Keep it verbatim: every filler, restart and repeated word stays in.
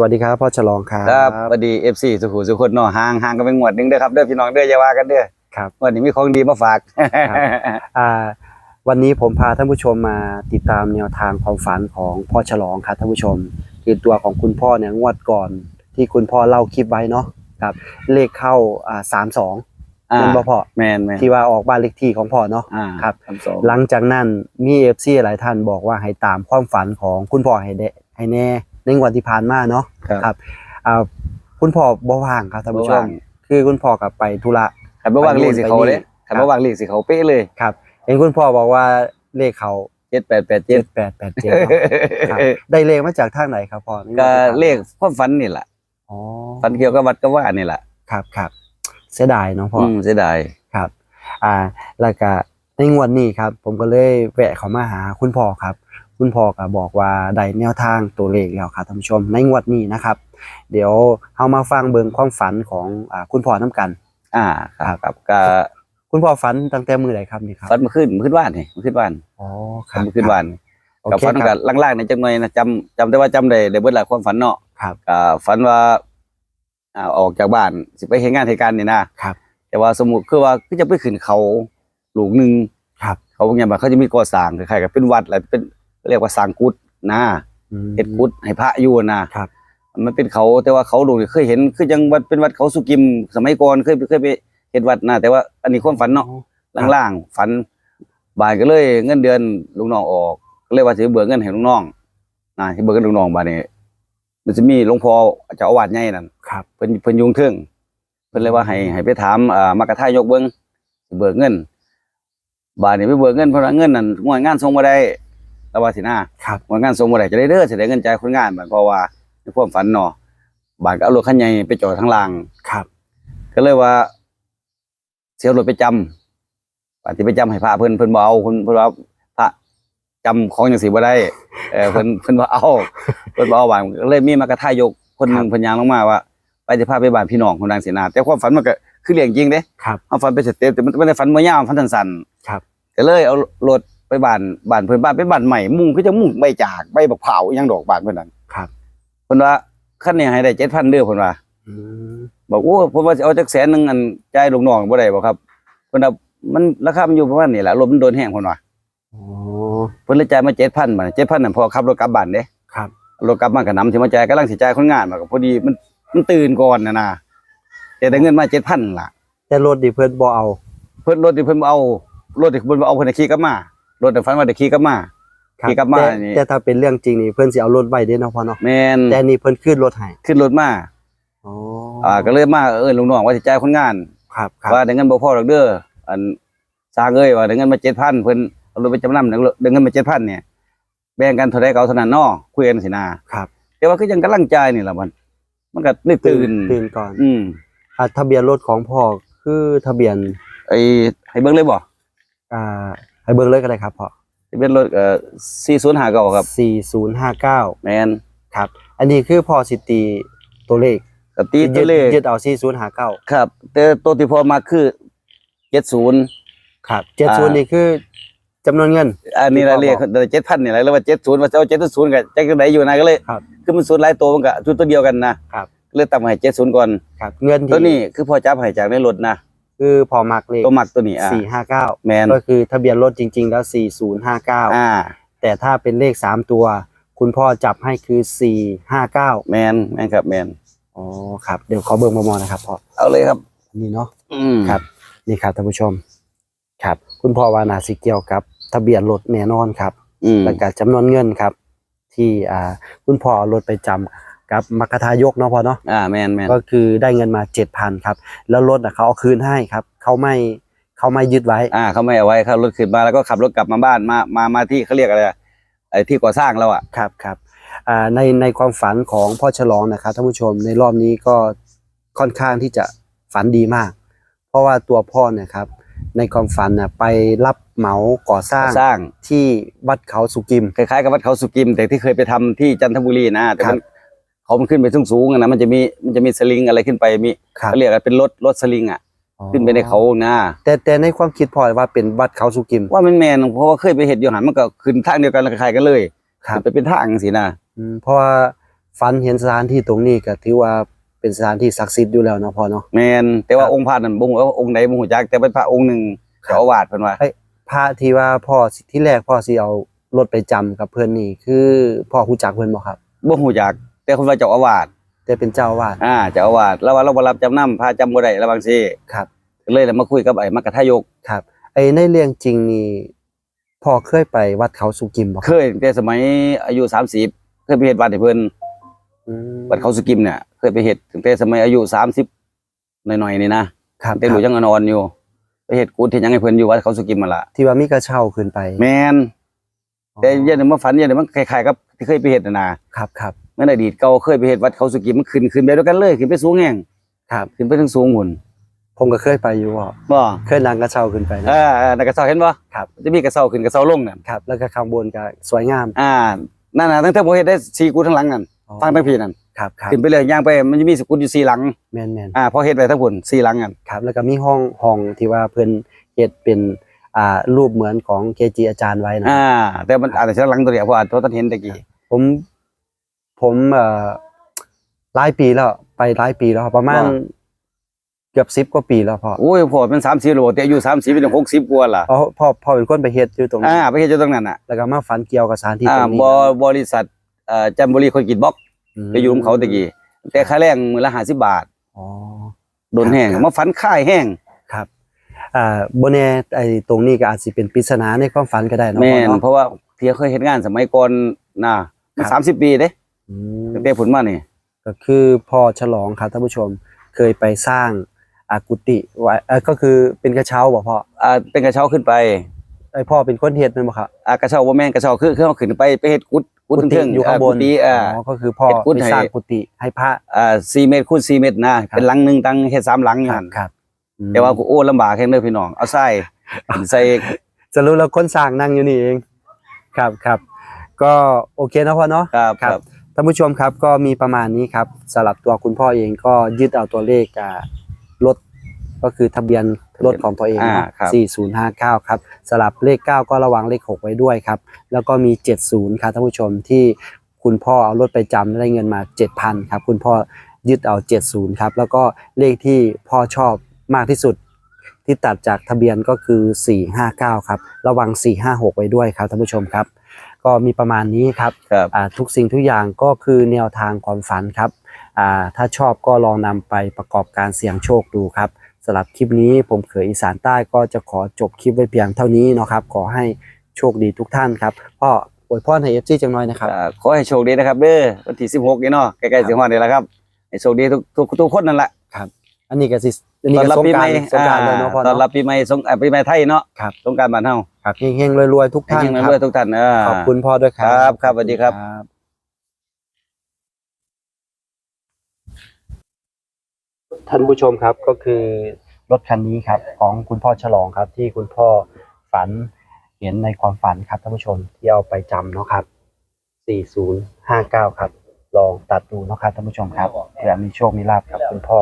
สวัสดีครับพ่อฉลองครับ ครับสวัสดีเอฟซีสุขุสุคนเนาะ ห่างห่างกันเป็นงวดหนึ่งเด้อครับเด้อพี่น้องเด้อ อย่าว่ากันเด้อ ครับ งวดนี้มีของดีมาฝาก อ่าวันนี้ผมพาท่านผู้ชมมาติดตามแนวทางความฝันของพ่อฉลองครับท่านผู้ชม คือตัวของคุณพ่อเนี่ยงวดก่อนที่คุณพ่อเล่าคลิปไว้เนาะครับ เลขเข้าอ่าสามสอง อ่า นั่นบ่พ่อ แมนแมน ที่ว่าออกบ้านเลขที่ของพ่อเนาะ อ่า ครับ สามสอง หลังจากนั้นมีเอฟซีหลายท่านบอกว่าให้ตามความฝันของคุณพ่อให้ได้ให้แน่ในงวดที่ผ่านมาเนาะ ครับ ครับอ่าคุณพ่อบ่ว่างครับท่านผู้ช บ่ว่าม ง คือคุณพ่อกับไปธุระ คันบ่ว่างเลขสิเขาเลย ครับ คันบ่ว่างเลขสิเขาเป๊ะเลย ครับ เห็นคุณพ่อบอกว่าเลขเขา เจ็ดแปดแปดเจ็ เจ็ ด ดแปดแปดเจ็ดครับ ได้เลขมาจากทางไหนครับพ่อ ก็เลขความฝันนี่แหละ อ๋อ ฝันเกี่ยวกับวัดกับว่านี่แหละ ครับครับเสียดายเนาะพ่อ อืมเสียดาย ครับ อ่า แล้วก็ในงวดนี้ครับ ผมก็เลยแวะเข้ามาหาคุณพ่อครับ คุณพ่อก็บอกว่าได้แนวทางตัวเลขแล้วครับท่านผู้ชม ในงวดนี้นะครับ เดี๋ยวเฮามาฟังเบิ่งความฝันของอ่าคุณพ่อน้ำกัน อ่าครับครับก็ คุณพ่อฝันตั้งแต่มื้อใดครับนี่ครับ ฝันเมื่อคืนเมื่อคืนวานนี่เมื่อคืนวาน อ๋อครับ เมื่อคืนวาน โอ ก็ เค ฝัน ค กั รั น บ ล่างๆในจังหน่อยนะจำจำได้ว่าจำได้ได้เบิดหลายความฝันเนาะ ครับ ก็ฝันว่าอ่าออกจากบ้านสิไปเฮ็ดงานเฮ็ดการนี่นะ ครับ แต่ว่าสมมุติคือว่าคือจะไปขึ้นเขาลูกหนึ่ง ครับ เขาพวกเนี้ยมันเขาจะมีก่อสร้างคล้ายๆกับเป็นวัดอะไรเป็นเรียกว่าสร้างกุฏินะ อืม เฮ็ดกุฏิให้พระอยู่นะครับ มันเป็นเขาแต่ว่าเขาลูกนี่เคยเห็นคือจังวัดเป็นวัดเขาสุกิมสมัยก่อนเคยเคยไปเฮ็ดวัดนะแต่ว่าอันนี้ความฝันเนาะ อ๋อ ล่างๆฝันบ้านก็เลยเงินเดือนลูกน้องออกก็เลยว่าสิเบิกเงินให้ลูกน้องนะสิเบิกเงินลูกน้องบ้านนี้ มันจะมีหลวงพ่อเจ้าอาวาสใหญ่นั่น ครับ เพิ่นเพิ่นอยู่เทิงเพิ่นเลยว่าให้ให้ไปถามอ่ามัคคทายกเบิ่งสิเบิกเงินบ้านนี้ไปเบิกเงินเพิ่นว่าเงินนั่นงวดงานส่งบ่ได้แล้วว่าสินะครับ งวดงานส่งบ่ได้จะได้เด้อสิได้เงินจ่ายคนงานบัดเพราะว่าในความฝันเนาะบ้านก็เอารถคันใหญ่ไปจอดทางล่าง ครับ ก็เลยว่าเสียรถไปจำบ้านที่ไปจำให้พระเพิ่นเพิ่นบ่เอาเพิ่นเพิ่นว่าพระจำของจังซี่บ่ได้เออเพิ่นเพิ่นบ่เอาเพิ่นบ่เอาบ้านก็เลยมีมัคคทายกคนหนึ่ง ครับ เพิ่นย่างลงมาว่า ไปสิพาไปบ้านพี่น้องคนนั้นสินะแต่ความฝันมันก็คือเรื่องจริงเด้ ครับ เอาฝันเป็นสเต็ปแต่มันมันได้ฝันบ่ยาวฝันสั้นๆ ครับ ก็เลยเอารถไปบ้านบ้านเพิ่นบ้านเป็นบ้านใหม่มุงคือจะมุงใบจากใบบักเผาวอีหยังดอกบ้านเพิ่นนั่น ครับ เพิ่นว่าคันนี้ให้ได้เจ็ดพันเด้อเพิ่นว่า อืม บอกโอ้เพิ่นว่าสิเอาจักแสนหนึ่งอันจ่ายลูกน้องบ่ได้บ่ครับเพิ่นว่ามันราคามันอยู่ประมาณนี้แหละรถมันโดนแฮงเพิ่นว่า อ๋อ เพิ่นเลยจ่ายมาเจ็ดพันบาทเจ็ดพันนั่นพอขับรถกลับบ้านเด้ ครับ รถกลับมากะนำสิมาจ่ายกำลังสิจ่ายคนงานมาก็พอดีมันมันตื่นก่อนนะนะแต่ได้เงินมาเจ็ดพันล่ะ แต่รถนี่เพิ่นบ่เอา เพิ่นรถที่เพิ่นบ่เอารถที่เพิ่นบ่เอาเพิ่นได้ขี่กลับมารถในฝันว่าได้ขี่กลับมา ครับ ขี่กลับมา แต่ นี่ แต่ถ้าเป็นเรื่องจริงนี่เพิ่นสิเอารถไว้เด้เนาะพ่อเนาะ แม่น แต่นี่เพิ่นขึ้นรถให้ ขึ้นรถมา อ๋อ อ่าก็เลยมาเอิ้นลูกน้องว่าสิจ่ายคนงาน ครับครับ ว่าได้เงินบ่พอดอกเด้ออันสร้างเอ้ยว่าได้เงินมาเจ็ดพันเพิ่นเอารถไปจำนำได้เงินมาเจ็ดพันเนี่ยแบ่งกันเท่าใดก็เอาเท่านั้นเนาะคุยกันสินะครับ แต่ว่าคือยังกำลังจ่ายนี่ล่ะมันมันก็ได้ตื่น ตื่นก่อน อืม อ่ะทะเบียนรถของพ่อคือทะเบียน ไอ้ให้เบิ่งเลยบ่ อ่าให้เบิ่งเลยก็ได้ครับพ่อ ทะเบียนรถเอ่อสี่ศูนย์ห้าเก้าครับ สี่ศูนย์ห้าเก้า แม่น ครับ อันนี้คือพ่อสิตีตัวเลข ก็ตีตัวเลข ยึดยึดเอาสี่ศูนย์ห้าเก้า ครับ แต่ตัวที่พ่อมักคือเจ็ดศูนย์ ครับเจ็ดศูนย์ อ่า นี่คือจำนวนเงิน อันนี้ละ ที่พ่อ เลขเจ็ดพันนี่แหละเรียกว่าเจ็ดศูนย์ว่าจะเอาเจ็ดศูนย์กับจักจังได๋อยู่นะก็เลย ครับ คือมันศูนย์หลายตัวมันก็จุดตัวเดียวกันนะครับ เลยตั้งให้เจ็ดศูนย์ก่อน ครับเงินที่ ตัวนี้คือพ่อจับให้จากในรถนะ คือพ่อมักเลข ตัวมักตัวนี้อ่า สี่ห้าเก้า แม่น ก็คือทะเบียนรถจริง ๆ แล้วสี่ศูนย์ห้าเก้า อ่า แต่ถ้าเป็นเลขสามตัว คุณพ่อจับให้คือสี่ห้าเก้า แม่นแม่นครับแม่น อ๋อครับ เดี๋ยวขอเบิ่งมอมอนะครับพ่อ เอาเลยครับ อันนี้เนาะ อืม ครับ นี่ครับท่านผู้ชม ครับ คุณพ่อว่าน่าสิเกี่ยวกับทะเบียนรถแน่นอนครับ อืม แล้วก็จำนวนเงินครับ ที่อ่าคุณพ่อเอารถไปจำกับมัคคทายกเนาะพ่อเนาะ อ่าแม่นแม่น ก็คือได้เงินมาเจ็ดพันครับ แล้วรถน่ะเขาเอาคืนให้ครับ เขาไม่เขาไม่ยึดไว้ อ่าเขาไม่เอาไว้ครับรถขึ้นมาแล้วก็ขับรถกลับมาบ้านมามามาที่เขาเรียกอะไรอะไอ้ที่ก่อสร้างแล้วอ่ะ ครับครับอ่าในในความฝันของพ่อฉลองนะครับท่านผู้ชมในรอบนี้ก็ค่อนข้างที่จะฝันดีมาก เพราะว่าตัวพ่อเนี่ยครับ ในความฝันน่ะไปรับเหมาก่อสร้าง สร้าง ที่วัดเขาสุกิม คล้ายๆกับวัดเขาสุกิม แต่ที่เคยไปทำที่จันทบุรีนะแต่มัน ครับ เขามันขึ้นไปสูงๆอะนะมันจะมีมันจะมีสลิงอะไรขึ้นไปมี ครับ เขาเรียกกันเป็นรถรถสลิงอ่ะ อ๋อ ขึ้นไปในเขานะ แต่แต่ในความคิดพ่อว่าเป็นวัดเขาสุกิม ว่ามันแม่นเพราะว่าเคยไปเห็นอยู่หันมันก็ขึ้นทางเดียวกันคล้ายๆกันเลย ครับ ขึ้นไปเป็นทางสินะ อืมเพราะว่า ฝันเห็นสถานที่ตรงนี้ก็ถือว่าเป็นสถานที่ศักดิ์สิทธิ์อยู่แล้วเนาะพ่อเนาะ แม่น แต่ว่า ครับ องค์พระนั่นบ่ฮู้ว่าองค์ใด บ่ฮู้จัก แต่เป็นพระองค์หนึ่ง ครับ เจ้าอาวาสเพิ่นว่า เอ้ย พระที่ว่าพ่อสิ ที่แรกพ่อสิเอารถไปจำกับเพิ่นนี่ คือพ่อฮู้จักเพิ่นบ่ครับ บ่ฮู้จัก แต่เพิ่นว่าเจ้าอาวาส แต่เป็นเจ้าอาวาส อ่า เจ้าอาวาส ลาวว่าลาวบ่รับจำนำ พระจำบ่ได้ ลาวว่าจั่งซี้ ครับ เลยได้มาคุยกับไอ้มคทายก ครับ ไอ้ในเรื่องจริงนี่ พ่อเคยไปวัดเขาสุกิมบ่ครับ เคย ตั้งแต่สมัยอายุสามสิบ เคยไปเฮ็ดวัดให้เพิ่น อืม วัดเขาสุกิมเนี่ย เคยไปเฮ็ดตั้งแต่สมัยอายุสามสิบหน่อยๆนี่นะ ครับ ตั้งแต่ลูกยังอ่อนๆอยู่ ไปเฮ็ดกุฏิเฮ็ดหยังให้เพิ่นอยู่วัดเขาสุกิมนั่นล่ะ ที่ว่ามีกระเช้าขึ้นไป แม่น อ๋อ แต่เดี๋ยวนี้มาฝัน เดี๋ยวนี้มันคล้ายๆกับที่เคยไปเฮ็ดน่ะนะ ครับ ครับ มันอดีตเก่า เคยไปเฮ็ดวัดเขาสุกิม มันขึ้น ขึ้นแบบเดียวกันเลย ขึ้นไปสูงแฮง ครับ ขึ้นไปถึงสูงพุ้น ผมก็เคยไปอยู่พ่อ บ่ เคยนั่งกระเช้าขึ้นไปนะ เออ เออ นั่งกระเช้าเห็นบ่ ครับ จะมีกระเช้าขึ้นกระเช้าลงนั่น ครับ แล้วก็ข้างบนก็สวยงาม อ่า นั่นน่ะ ตั้งแต่ผมเฮ็ดได้สี่กุฏิข้างหลังนั่น อ๋อ ฟังทั้งพีนั่น ครับ ครับ ขึ้นไปเลย ย่างไป มันจะมีกุฏิอยู่สี่หลัง แม่นๆ อ่า พอเฮ็ดไว้ทั้งพุ้นสี่หลังนั่น ครับ แล้วก็มีห้อง ห้องที่ว่าเพิ่นเฮ็ดเป็น อ่า รูปเหมือนของเกจิอาจารย์ไว้นะ อ่า แต่มันอาจจะหลังตัวเดียว เพราะอาจจะบ่ทันเห็นแต่กี้ ผม ผม เอ่อ หลายปีแล้ว ไปหลายปีแล้วครับ ประมาณ ว่า เกือบสิบกว่าปีแล้วพ่อ โอ้ย พ่อเป็นสามสิบแล้วบ่ แต่อายุสามสิบเป็นหกสิบกว่าล่ะ อ๋อ พ่อ พ่อเป็นคนไปเฮ็ดอยู่ตรงนั้น อ่า ไปเฮ็ดอยู่ตรงนั้นน่ะ แล้วก็มาฝันเกี่ยวกับสถานที่ อ่า ตรงนี้ บ่ บริษัท เอ่อ จันทบุรีคอนกรีตบล็อก อืม ไปอยู่นำเขาแต่กี้ แต่ค่าแรงมื้อละห้าสิบ บาท อ๋อ โดนแฮง ครับ มาฝันคล้ายแฮง ครับ อ่า บ่แน่ ไอ้ตรงนี้ก็อาจสิเป็นปริศนาในความฝันก็ได้เนาะ แม่น พ่อเนาะ เพราะว่าเที่ยเคยเฮ็ดงานสมัยก่อนนะ มัน ครับ สามสิบปีเด้ อืม ตั้งแต่พุ้นมานี่ ก็คือพ่อฉลองครับท่านผู้ชม เคยไปสร้าง อ่า กุฏิไว้ เอ่อ ก็คือเป็นกระเช้าบ่พ่อ อ่า เป็นกระเช้าขึ้นไป ไอ้พ่อเป็นคนเฮ็ดแม่นบ่ครับ อ่า กระเช้าบ่แม่น กระเช้าคือ คือเฮาขึ้นไป ไปเฮ็ดกุฏิ กุฏิ กุฏิ เทิง อยู่ข้างบน อ่า กุฏิ อ่า อ๋อ ก็คือพ่อ เฮ็ดกุฏิ ไปสร้าง ให้ กุฏิให้พระ อ่า สี่เมตรคูณสี่เมตรนะ ครับ เป็นหลังหนึ่ง ตั้งเฮ็ดสามหลังอยู่หั่น ครับ ครับ อืม แต่ว่า โอ้ ลำบากแฮงเด้อพี่น้อง เอาทราย ใส่ สรุปแล้วคนสร้างนั่งอยู่นี่เอง ครับ ครับ ก็โอเคนะพ่อเนาะ ครับ ครับ ครับ ท่านผู้ชมครับ ก็มีประมาณนี้ครับ สำหรับตัวคุณพ่อเองก็ยึดเอาตัวเลข อ่า รถ ก็คือทะเบียนรถของตัวเองเนาะ อ่า ครับ สี่ศูนย์ห้าเก้า ครับ สำหรับเลขเก้าก็ระวังเลขหกไว้ด้วยครับ แล้วก็มีเจ็ดศูนย์ครับท่านผู้ชม ที่คุณพ่อเอารถไปจำได้เงินมาเจ็ดพันครับ คุณพ่อยึดเอาเจ็ดศูนย์ครับ แล้วก็เลขที่พ่อชอบมากที่สุด ที่ตัดจากทะเบียนก็คือสี่ห้าเก้าครับ ระวังสี่ห้าหกไว้ด้วยครับท่านผู้ชมครับ ก็มีประมาณนี้ครับ ครับ อ่า ทุกสิ่งทุกอย่างก็คือแนวทางความฝันครับ อ่า ถ้าชอบก็ลองนำไปประกอบการเสี่ยงโชคดูครับ สำหรับคลิปนี้ผมเขยอีสานใต้ก็จะขอจบคลิปไว้เพียงเท่านี้เนาะครับ ขอให้โชคดีทุกท่านครับ พ่ออวยพรให้ เอฟซี จักหน่อยนะครับ อ่า ขอให้โชคดีนะครับเด้อ วันที่สิบหกนี่เนาะ ใกล้ๆ ครับ สิฮอดนี่แหละครับ ให้โชคดีทุก ทุก ทุกคนนั่นแหละ ครับ อันนี้ก็สิ อันนี้ก็ ต้อนรับปีใหม่ สงกรานต์ สงกรานต์เลยเนาะพ่อเนาะ อ่า ต้อนรับปีใหม่ สง- อ่า ปีใหม่ไทยเนาะ ครับ สงกรานต์บ้านเฮา ครับ เฮงๆ รวยๆ ทุกท่าน เฮงๆ ครับ รวยๆ ทุกท่าน เออ ขอบคุณพ่อด้วยครับ ครับ ครับ สวัสดีครับ ครับ ท่านผู้ชมครับ ก็คือรถคันนี้ครับ ของคุณพ่อฉลองครับ ที่คุณพ่อฝันเห็นในความฝันครับท่านผู้ชม ที่เอาไปจำเนาะครับ สี่ศูนย์ห้าเก้า ครับ ลองตัดดูเนาะครับท่านผู้ชมครับ เผื่อมีโชคมีลาภกับคุณพ่อ